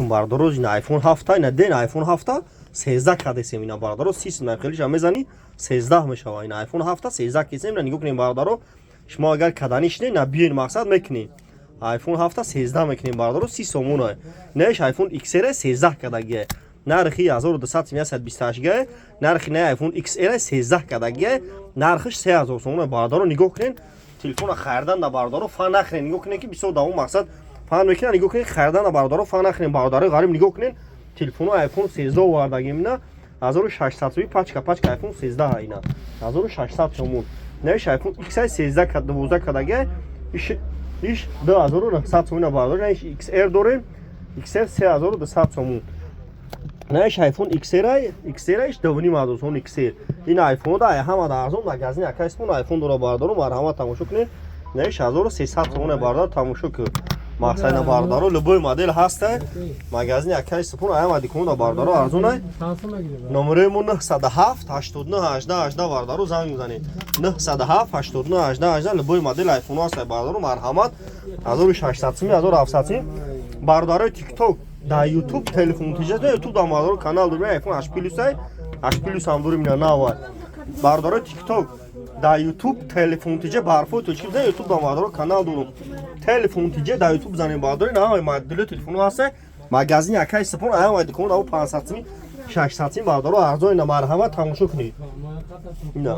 Алейкум, бародаро. Ина iPhone 7, ина ден iPhone 7 13 кадесем. Ина, бародаро, 30 хелиша мезани, 13 мешава. Ина iPhone 7 13 кесем. Ина нигоҳ кунем, бародаро. Шумо агар каданӣ шинед, на биёен, мақсад мекунем. iPhone 7 13 мекунем, бародаро, 30 сомона. Неш iPhone XR 13 кадагия. Нархи 1200 га. Нархи на iPhone XR 13 кадагия. Нархиш 3000 сомона, бародаро, нигоҳ кунед. Телефона харидан да, бародаро, фан нахрен. Нигоҳ кунед, ки бисёр давом мақсад фан мекунад. Нигоҳ кунед, харидан да, бародаро, фан нахрен. Бародарои ғариб, нигоҳ кунед. Телефоно iPhone 13 овардагим ина 1600 сомон, пачка пачка iPhone 13, ина 1600 сомон. Неш iPhone X 13 кад 12 кадага, иш 2900 сомон, бародаро. Неш XR дорем, XR 3200 сомон. Неш iPhone XR, XR иш 2500 сомон XR. Ин iPhone да ҳама да арзон магазин акай Супон iPhone дора, бародаро, марҳамат, тамошо кунед. Неш 1300 сомон, бародар, тамошо кун. Мақсад на, бародаро, любой модель ҳаста. Магазини акай Супон ҳама дикон да, бародаро, арзонай. Номерои мо 907 89 18 18, бародаро, занг бизанед. 907 89 18 18. Любой модель iPhone ҳаста, бародаро, марҳамат, 1600 сими, 1700 сими. Бародарои TikTok, дар YouTube телефон тиҷа, YouTube дар, бародаро, канал дорем. iPhone 8 Plus, 8 Plus ҳам дорем, ина нава. Бародарои TikTok, дар YouTube телефон тиҷа барфои тоҷикӣ бизанед. YouTube дар, бародаро, канал дорум, телефон тиҷа дар YouTube бизанед, бародаро, ина ҳамаи модели телефоно ҳаста. Магазини акай Супон ҳамаи дикон дар 500 сими, 600 сими, бародаро, арзон. Ина, марҳамат, тамошо кунед ина.